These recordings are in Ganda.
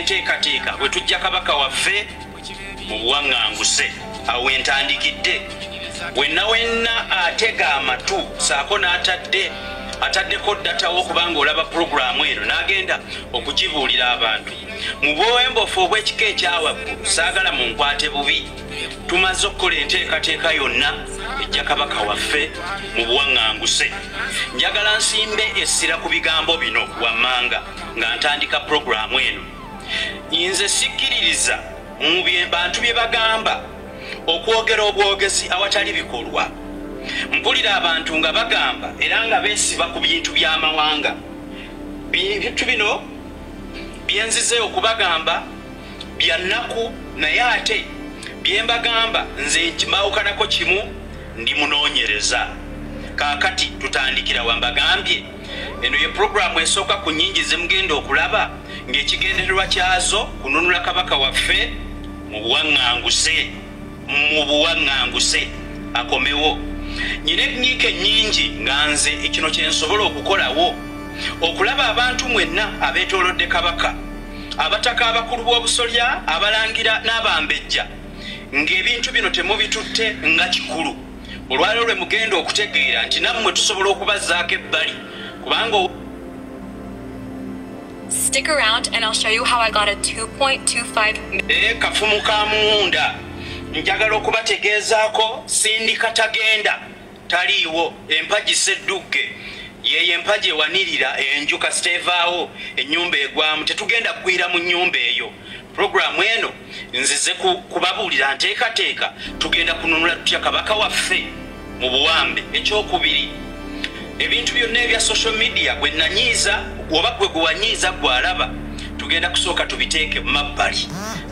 Enteekateeka bwe tujja Kabaka waffe mu buwaŋŋanguse. Awo wentandikidde wenna wenna atega amatu saako n'atadde ataddeko data wo, kubanga olaba puroguramu eno n'agenda okugibuulira abantu mu bwowembofu obw'ekika ekyawaggulu. Saagala mu nkwate bubi. Tumaze okukola enteekateeka yonna ejja Kabaka waffe mu buwaŋŋanguse. Njagala nsimbe essira ku bigambo bino wammanga nga ntandika puroguramu eno. Nze sikkiririza mu bantu bye bagamba okwogera obwogezi awatali bikolwa. Mpulira abantu nga bagamba era nga beesiba ku bintu by'amawanga. Bintu bino byenzize okubagamba bya nnaku, naye ate bye mbagamba nze mbawukanako kimu, ndi munoonyereza. Kaakati tutandikira wambagambye. Eno ye puroguramu esooka ku nnyingi zemugenda okulaba ng'ekigendererwa kyazo kununula Kabaka waffe mu buwaŋŋanguse, mu buwaŋŋanguse akomewo. Nyina enyiika ennyingi nga nze ekino kye nsobola okukolawo okulaba abantu mwenna abeetoolodde Kabaka, abataka abakulu b'obusolya, abalangira n'abambejja, ng'ebintu bino temubitutte nga kikulu. Olwaleero lwe mugenda okutegeera nti nammwe tusobola okubazzaako ebbali kubanga Stick around and I'll show you how I got a 2.25 E kafumu ka muwunda, njagala okubategeezaako sindika tagenda taliiwo. Empagi seddugge yeyo empagi ewanirira enju, kasita evaawo ennyumba egwamu. Tetugenda kugwira mu nnyumba eyo. Puroguramu eno nzize kubabuulira nteekateeka tugenda kununula tutya Kabaka waffe mu buwambe. Ekyokubiri, ebintu byonna ebya social media gwe nanyiiza oba gwe gwewanyiiza gwalaba, tugenda kusooka tubiteeke mu mabbali.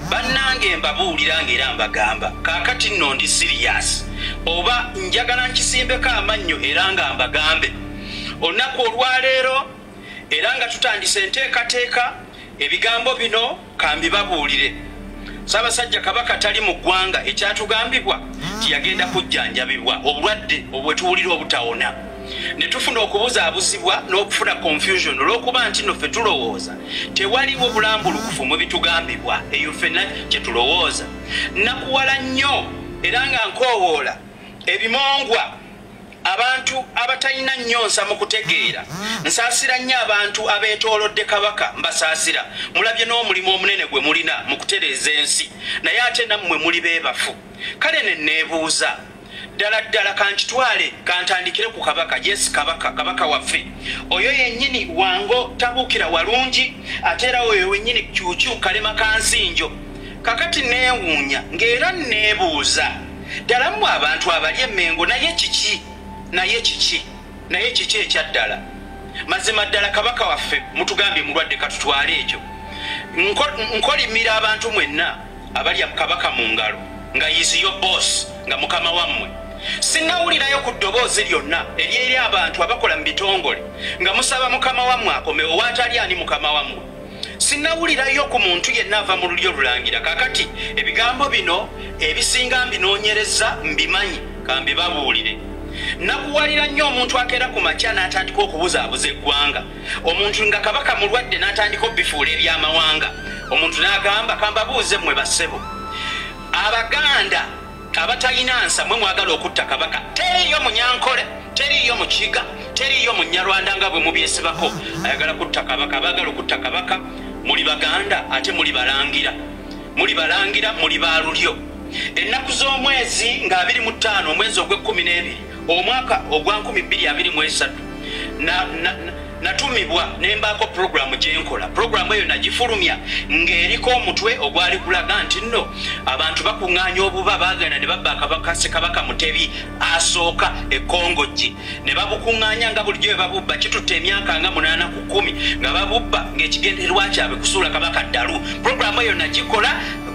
Bannange, mbabuulira ngaera mbagamba, kaakati nno ndi serious oba njagala nkisimbeko amannyo era nga mbagambe olunaku olwaleero era nga tutandise enteekateeka. Ebigambo bino kambibabuulire. Ssaabasajja Kabaka tali mu ggwanga. Ekyatugambibwa nti yagenda kujjanjabibwa obulwadde obwetuwulira obutawona, ne tufuna okubuzaabuzibwa n'okufuna confusion olw'okuba nti nno ffe tulowooza tewaliwo bulambulukufu mu bitugambibwa. Eyo ffenna kye tulowooza. Nakuwala nnyo era nga nkoowoola ebimongwa abantu abatalina nnyo nsa mu kutegeera. Nsaasira nnyo abantu abeetoolodde Kabaka, mbasaasira. Mulabye n'omulimu omunene gwe mulina mu kutereeza ensi, naye ate nammwe muli beebafu. Kale ne neebuuza ddala ddala, kankitwale kantandikire ku Kabaka. Yes, Kabaka, Kabaka waffe oyo yennyini wango tabuukira walungi, ate era oyo wennyini kyukyu kalema kansinjo. Kakati neewuunya ng'era neebuuza ddala, mmwe abantu abali emmengo, naye kiki, naye kiki, naye kiki ekyaddala? Mazima ddala Kabaka waffe mutugambye mulwadde, katutwale ekyo. Nkolimira abantu mwenna abalya Kabaka mu ngalo nga is your boss, nga mukama wammwe. Sinnawulirayo ku ddoboozi lyonna eryeri abantu abakola mu bitongole nga musaba mukama wammwe akomewo. Waatali ani mukama wammwe? Sinnawulirayo ku muntu yenna ava mu lulyo lulangira. Kakati ebigambo bino ebisinga mbinoonyereza, mbimanyi, kambibabuulire. Nakuwalira nnyo omuntu akeera ku makya n'atandika okubuzaabuza eggwanga. Omuntu nga Kabaka mulwadde n'atandika obifuula ebyamawanga. Omuntu n'agamba, kambabuuze mmwe bassebo Abaganda abatalina nsa, mwe mwagala okutta Kabaka, teriiyo Munyankole, teriiyo Mukiga, teriiyo Munyarwanda nga bwe mubyesibako ayagala kutta Kabaka. Abaagala okutta Kabaka muli Baganda, ate muli balangira, muli balangira, muli balulyo. Ennaku z'omwezi nga 25 omwezi ogw'e-12 omwaka ogwa 2023 natumibwa nembaako puroguramu gyenkola. Puroguramu eyo nagifulumya ng'eriko omutwe ogwali gulaga nti nno abantu bakuŋŋaanya obuba bagenda ne babba Kabaka, Ssekabaka Mutebi asooka ekongojje, ne babukuŋŋaanya nga bulijjo bwe babubba. Kitutte emyaka nga 8 ku 10 nga babubba, ng'ekigendererwa kyabwe kusuula Kabaka ddalu. Puroguramu eyo nagikola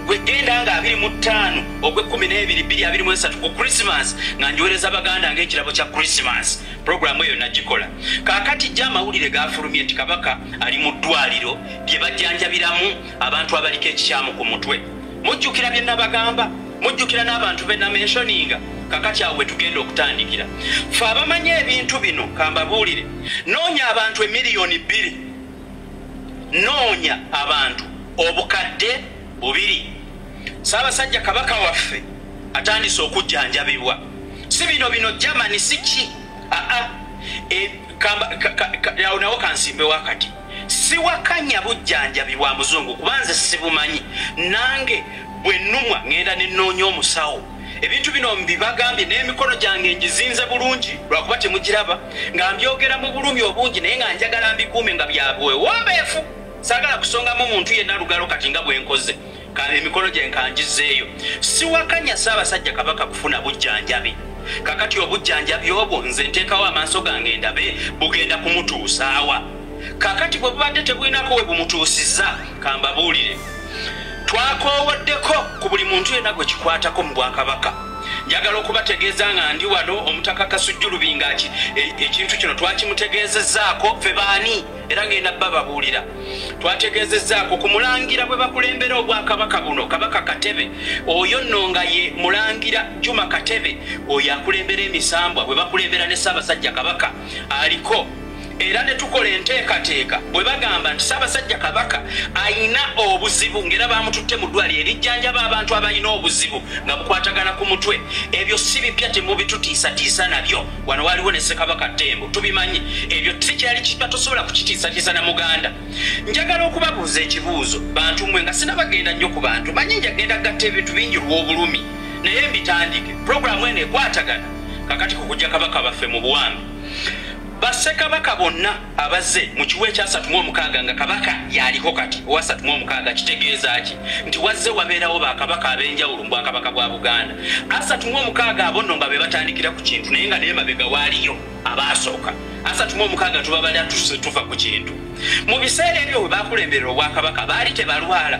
gwegenda nga 25 ogw'e-12 2023 ku Christmas, nga njiwereza Baganda ng'ekirabo kya Christmas. Puroguramu eyo nagikola. Kaakati jja amawulire gafulumye nti Kabaka ali mu ddwaliro lye bajjanjabiramu abantu abaliko ekikyamu ku mutwe. Mujjukira bye nabagamba, mujjukira n'abantu be namentioninga. Kakati awo we tugenda okutandikira. Fe abamanyi ebintu bino, kambabuulire, noonya abantu 2 million, noonya abantu 2,000. Ssaabasajja Kabaka waffe atandise okujjanjabibwa. Si bino bino Germany si ki? Nawo kansimbe wakati. Siwakanya bujjanjabi bwa muzungu kubanze sibumanyi. Nange bwe nnumwa ngenda ne nnoonya omusawo. Ebintu bino mbibagambye n'emikono gyange ngizinze bulungi lwakuba temugiraba, nga mbyogera mu bulumi obungi naye nga njagala mbikuume nga byabwe wombeefu. Saagala kusongamu muntu yenna lugalo kati nga bwe nkoze. Emikono gye nkangizeeyo. Siwakanya Ssaabasajja Kabaka kufuna bujjanjabi. Kakati obujjanjabi obwo nze nteekawo amaaso gange ndabe bugenda kumutuusaawa. Kakati bwe bubadde tebulinako we bumutuusizza, kambabuulire. Twakoowoddeko ku buli muntu yenna gwe kikwatako mu bwakabaka. Njagala okubategeeza nga ndi wano Omutaka Kasujju Lubinga ekintu kino twakimutegeezezzaako ffe baani, era ngenda bababuulira. Twategeezezzaako ku mulangira bwe bakulembera obwakabaka buno, Kabaka Katebe. Oyo nno nga ye mulangira Juma Katebe, oyo akulembera emisambwa bwe bakulembera ne Ssaabasajja Kabaka aliko. Era ne tukola enteekateeka bwe bagamba nti Ssaabasajja Kabaka ayina obuzibu ng'era bamututte mu ddwaliro erijjanjaba abantu abalina obuzibu nga bukwatagana ku mutwe. Ebyo si bipya, temubitutiisatiisa nabyo. Wano waliwo ne Ssekabaka Ttembo, tubimanyi ebyo sikyali kipya, tosobola kukitiisatiisa na Muganda. Njagala okubabuuza ekibuuzo bantu mmwe, nga sinabagenda nnyo ku bantu, manyi njagenda gatta ebintu bingi olw'obulumi, naye mbitandike. Puroguramu eno ekwatagana kakati ku kujja Kabaka baffe mu buwambe. Bassekabaka bonna abazze mu kiwa ekya 36 nga Kabaka yaliko kati owa 36, kitegeeza ki? Nti wazze wabeerawo bakabaka ab'enjawulo mu bwakabaka bwa Buganda. 36 abo nno nga be batandikira ku kintu, naye nga naye mabega waaliyo abaasooka. 36 tubabalira tuva ku kintu. Mu biseera ebyo bwe bakulemberera obwakabaka baali tebalwala,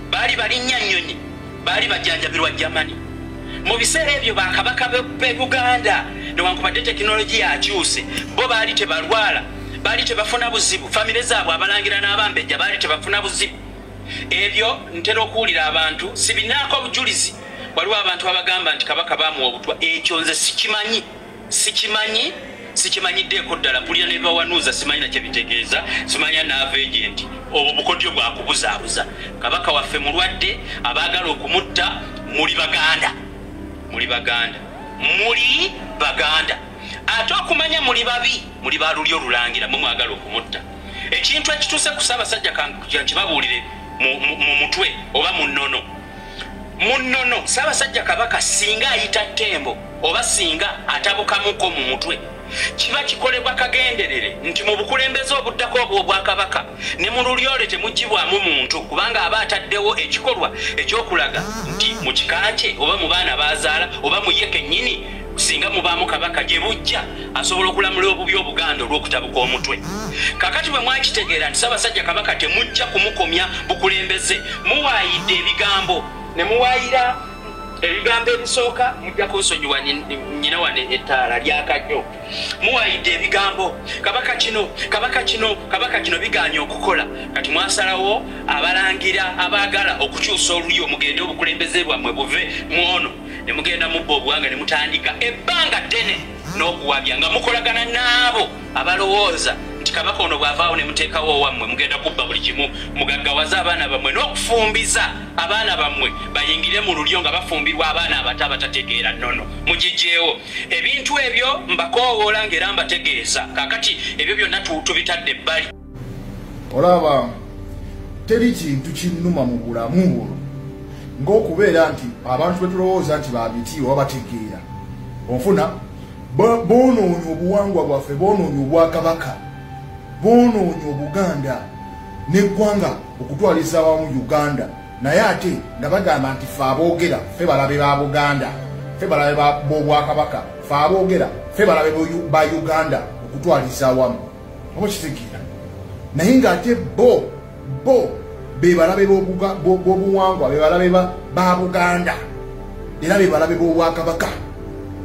baali balinnya nnyonyi, baali bajjanjabirwa Germany. Mu biseera ebyo bakabaka b'e Buganda newankubadde tekinologiya akyuse, bo baali tebalwala, baali tebafuna buzibu, famire zaabwe abalangira n'abambejja baali tebafuna buzibu. Ebyo ntera okuwulira abantu, sibinaako obujulizi. Waliwo abantu abagamba nti Kabaka baamuwa obutwa. Ekyo nze sikimanyi, sikimanyi, sikimanyiddeeko ddala. Mpulira ne bawanuuza, simanyi nakye bitegeeza, simanya naava agenti. Obwo bukodyo bwakubuzaabuza. Kabaka waffe mulwadde, abaagala okumutta muli Baganda, muli Baganda, muli Baganda. Ate okumanya muli babi, muli ba lulyo olulangira, mwe mwagala okumutta. Ekintu ekituuse ku Ssaabasajja nkibabuulire mu mutwe oba mu nnono. Mu nnono Ssaabasajja Kabaka singa ayita Ttembo oba singa atabukamuko mu mutwe, kiba kikolebwa kagenderere nti mu bukulembeze obuddako obw'obwakabaka ne mu lulyole temugibwamu muntu, kubanga aba ataddewo ekikolwa eky'okulaga nti mu kika kye oba mu baana baazaala oba mu ye kennyini singa mubaamu Kabaka gye bujja asobola okulamula obubi Obuganda olw'okutabuka omutwe. Kakati bwe mwakitegeera nti Ssaabasajja Kabaka temujja kumukomya bukulembeze, muwaayidde ebigambo ne muwaayira ebigambo ebisooka. Mujja kunsonyiwa nnyina wane ettaala lyaka nnyo. Muwaayidde ebigambo Kabaka kino, Kabaka kino, Kabaka kino bigaanye okukola. Kati mwasalawo abalangira abaagala okukyusa olulyo mugende obukulembeze bwammwe buve mu ono, ne mugenda mubba obuwanga ne mutandika ebbanga ddene n'okuwabya nga mukolagana n'abo abalowooza nti Kabaka ono bw'avaawo ne muteekawo owammwe mugenda kubba buli kimu, mugaggawaze abaana bammwe n'okufumbiza abaana bammwe bayingire mu lulyo nga bafumbirwa abaana abato abatategeera nnono. Mugigyewo ebintu ebyo, mbakoowoola ng'era mbategeeza. Kaakati ebyo byonna tubitadde ebbali. Olaba teri kintu kinnuma mu bulamu buno ng'okubeera nti abantu betulowooza nti babiti oba bategeera, onfuna boonoonya obuwangwa bwaffe, boonoonya obwakabaka, boonoonya Obuganda n'eggwanga okutwaliza awamu Uganda, naye ate nga bagamba nti ffe aboogera ffe balabe ba Buganda, ffe balabe b'obwakabaka, ffe aboogera ffe balabe ba Uganda okutwaliza awamu. Oba kitegeera? Naye ng'ate bo be balabe b'obuwangwa, be balabe ba Buganda, era be balabe b'obwakabaka.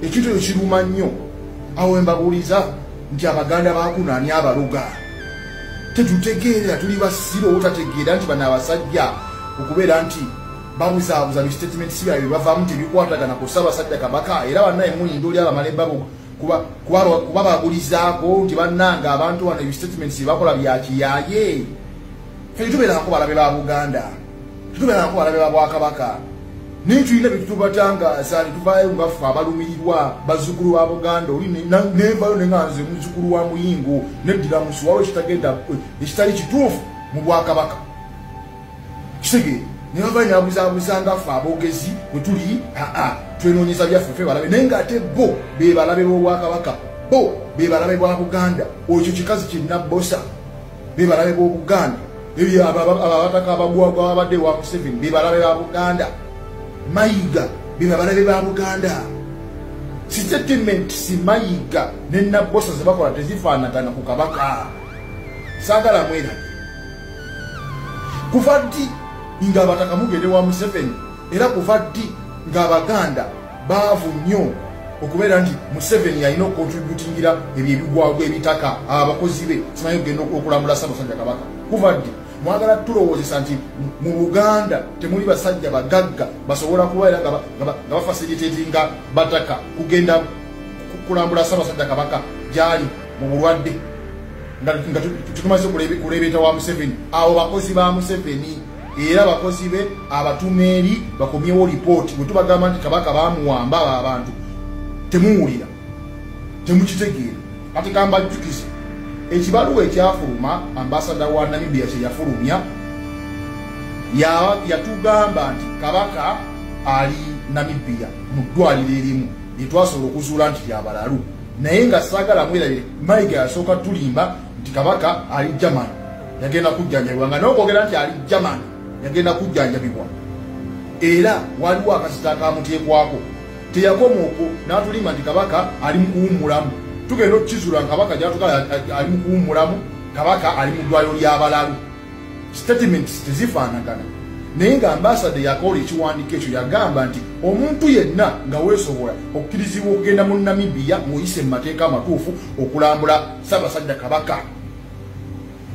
Ekintu ekyo kiruma nnyo. Awo mbabuuliza nti Abaganda baakuno ani abaluga? Tetutegeera, tuli basiru obutategeera nti bano abasajja okubeera nti babuzaabuza bi statements byabwe bavaamu tebikwatagana ku Ssaabasajja Kabaka. Era bannaye muyinda oli abamala embabo kubababulizaako nti bannange abantu bano ebi statements bye bakola bya kiyaaye. Ffe tetubeerangako balabe ba Buganda, tetubeerangako balabe ba Bwakabaka, naye tulina bye tubatangaaza ne tuvaayo nga ffe abalumirirwa bazzukulu ba Buganda. Oli nenvayo ne nga nze muzzukulu wa Muyingo neddira musu, waliwo ekitagenda ekitali kituufu mu Bwakabaka. Kitegeere ne bavayo ne babuzaabuza nga ffe aboogezi bwe tuli aa twenoonyeza byaffe ffe balabe, naye ng'ate bo be balabe b'Obwakabaka, bo be balabe bwa Buganda. Ekyo kikazi kinnabbosa be balabe b'Obuganda. Ebyo abataka abagwagwa babadde wa Museveni be balabe ba Buganda. Mayiga be balabe ba Buganda. Statement si Mayiga ne Nabbosa ze bakola tezifaanagana ku Kabaka. Saagala mwerabe. Kuva ddi ng'abataka mugende wa Museveni, era kuva ddi ng'Abaganda baavu nnyo okubeera nti Museveni yalina okukontributingira ebyo ebigwagwa ebitaka abakozi be simanyi okugenda okulambula Ssaabasajja Kabaka. Kuva ddi mwagala tulowoozesa nti mu Buganda temuli basajja bagagga basobola kubeera nga bafasilitatinga bataka kugenda kulambula Ssaabasajja Kabaka gyali mu bulwadde nga tetumaze kuleebeeta wa Museveni. Abo bakozi ba Museveni era abakozi be abatumeeri bakomyewo lipooti. Bwe tubagamba nti Kabaka baamuwamba abo abantu temuwulira, temukitegeera. Kati kambajjukize ekibaluwa ekyafuluma ambasada wa Namibia kye yafulumya, yatugamba nti Kabaka ali Namibia mu ddwaliro erimu lyetwasobola okuzuula nti lyabalalu, naye nga saagala mwerabire Mayiga yasooka tulimba nti Kabaka ali Germany yagenda kujjanjabibwa, nga n'okwogera nti ali Germany yagenda kujjanjabibwa, era waliwo akasita akamuteekwako. Teyakoma okwo n'atulimba nti Kabaka ali mu kuwummulamu. Tugenda okukizuula nga Kabaka gy'atugala ali mu kuwummulamu, Kabaka ali mu ddwaliro ly'abalalu. Statements tezifaanagana, naye nga ambasada yakola ekiwandiiko ekyo yagamba nti omuntu yenna nga weesobola okkirizibwa okugenda mu Namibia ng'oyise mu mateeka amatuufu okulambula Ssaabasajja Kabaka.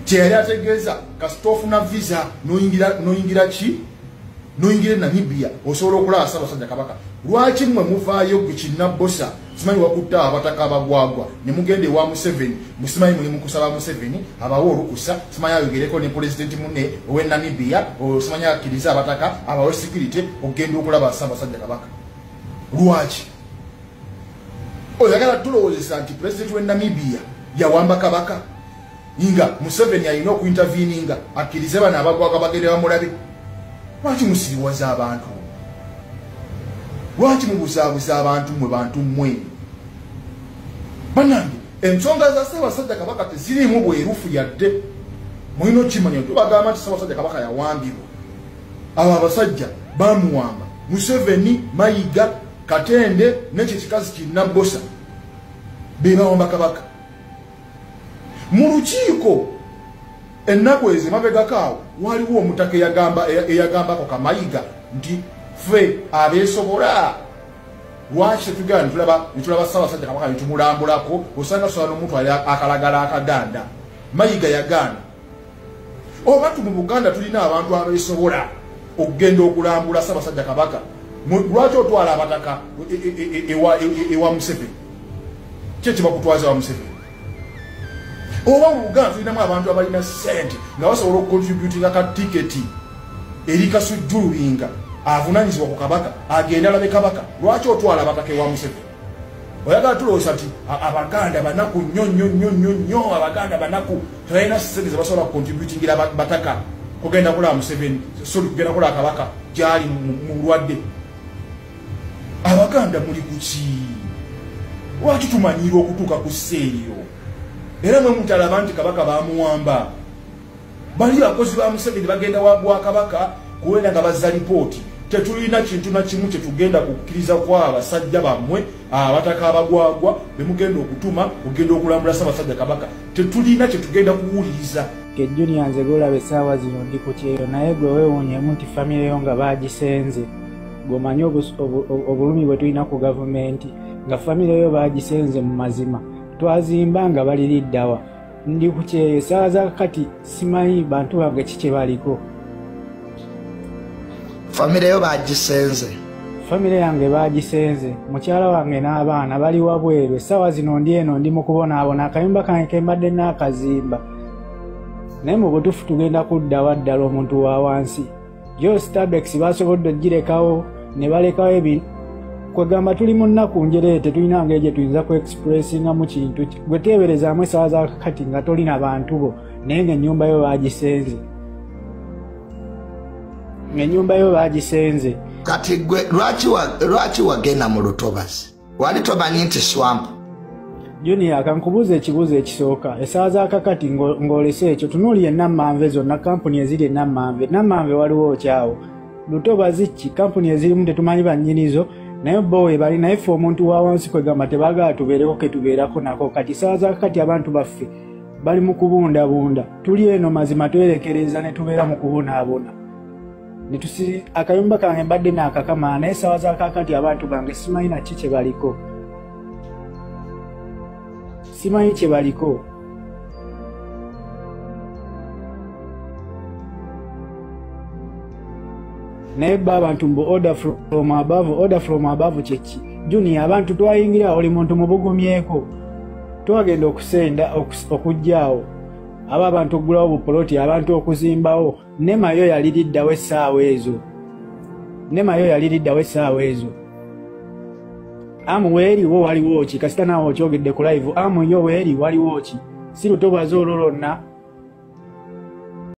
Kye yali ategeeza kasita ofuna visa n'oyingira ki n'oyingira e Namibia osobola okulaba Ssaabasajja Kabaka. Lwaki mmwe muvaayo gwe kinnabbosa simanyi wakutta abataka abagwagwa ne mugenda ewa Museveni, musimanyi muli mukusaba Museveni abawe olukusa, simanyi ayogereko ne pulezidenti munne ow'e Namibia, simanyi akkirize abataka abawe security okugenda okulaba Ssaabasajja Kabaka. Lwaki oyagala tulowoozesa nti pulezidenti w'e Namibia yawamba Kabaka nga Museveni alina okuinterveninga akkirize bano abagwagwa bagende bamulabe? Lwaki musiriwaza abantu? Lwaki mubuzaabuza abantu mmwe bantu mmwe? Bannange, ensonga za Ssaabasajja Kabaka teziriimu bwerufu yadde. Mulina okukimanya tubagamba nti Ssaabasajja Kabaka yawambibwa. Abo abasajja bamuwamba Museveni, Mayiga, Katende n'ekyo ekikazi kinnabbosa be bawamba Kabaka. Mu lukiiko ennaku ezo emabegako awo waliwo omutaka eyagambako Kamayiga nti ffe abeesobola lwaki tetugenda netulaba Ssaabasajja Kabaka ne tumulambulako, osanga tusobola n'omutwala akalagala akaganda. Mayiga yagaana. Oba tu mu Buganda tulina abantu abeesobola okugenda okulambula Ssaabasajja Kabaka, lwaki otwala abataka ewa Museveni? Ki ekibakutwaza wa Museveni? Oba mu Buganda tulinamu abantu abalina ssente nga basobola okukontributinga ka tiketi eri Kasujjulubinga avunaanyizibwa ku Kabaka agenda alabe Kabaka, lwaki otwala abataka ewa Museveni? Oyagala tulowooza nti Abaganda banaku nnyo nnyo nnyo nnyo nnyo, Abaganda banaku tebalina ssente ze basobola kukontributingira bataka kugenda kulaba Museveni, sorry, kugenda kulaba Kabaka gyali mu bulwadde. Abaganda muli kuki? Lwaki tumanyirwa okutuuka ku sseeyo? Era mwe mutalaba nti Kabaka bamuwamba. Bali abakozi ba Museveni bagenda wa Bwakabaka kuwenda nga bazza lipooti. Tetulina kintu na kimu kyetugenda kukkiriza kwa abasajja bammwe abataka abagwagwa be mugenda okutuma okugenda okulambula Ssaabasajja Kabaka. Tetulina kyetugenda kuwuliriza. Ke Junior nze gw'olaba essaawa zino ndi ku kyeyo, naye gwe weewuunyemu nti famire yo nga baagisenze. Gw'omanyi obulumi bwe tulina ku gavumenti nga famire yo baagisenze mu mazima. Twazimba nga baliriddawa. Ndi ku kyeyo essaawa za kati simanyi bantu bange ki kye baliko. Famire yo baagisenze. Famire yange baagisenze, mukyala wange n'abaana bali wabweru. Essaawa zino ndi eno ndi mu kubonaabona, akayumba kange ke mbadde n'akazimba. Naye mu butuufu tugenda kuddawa ddala omuntu wa wansi. Yo Stabex basobodde ogirekawo ne balekawo ebintu. Kwegamba tuli mu nnaku njereere, tetulina ngeri gye tuyinza ku expressingamu kintu. Gwe teeberezaamu essaawa za kakati nga tolina bantu bo, naye ng'ennyumba yo baagisenze. Ng'ennyumba yo baagisenze. Kati gwe lwaki wagenda mu lutobazi? Wali tomanyi nti swamp? Junior, kankubuuza ekibuuzo ekisooka. Essaawa za kakati ng'olese ekyo, tunuulira Enammanve zonna, kampuni eziri Enammanve. Nammanve waliwo okyawo. Lutobazi ki? Kampuni ezirimu tetumanyi bannyinizo, naye bo we bali. Naye ffe omuntu wa wansi kwegamba tebaagala tubeereko ke tubeerako nako. Kati essaawa za kakati abantu baffe bali mu kubundabunda. Tuli eno mazima twerekereza ne tubeera mu kubonaabona. Akayumba kange mbadde naakakamala, naye essaawa za kakati abantu bange simanyi na ki kye baliko. Simanyi kye baliko. Naye bo abantu mbu order from above, order from above kye ki? Junior, abantu twayingira oli muntu mubugumyeko. Twagenda okusenda okuggyaawo. Aba abantu okugulawo bupoloti, abantu okuzimbawo. Nema yo yaliriddawo essaawa ezo. Nema yo yaliriddawo essaawa ezo. Amu weeri wo waliwo ki? Kasita naawe okyogedde ku live. Amu yo weeri waliwo ki? Si lutobazi olwo lwonna.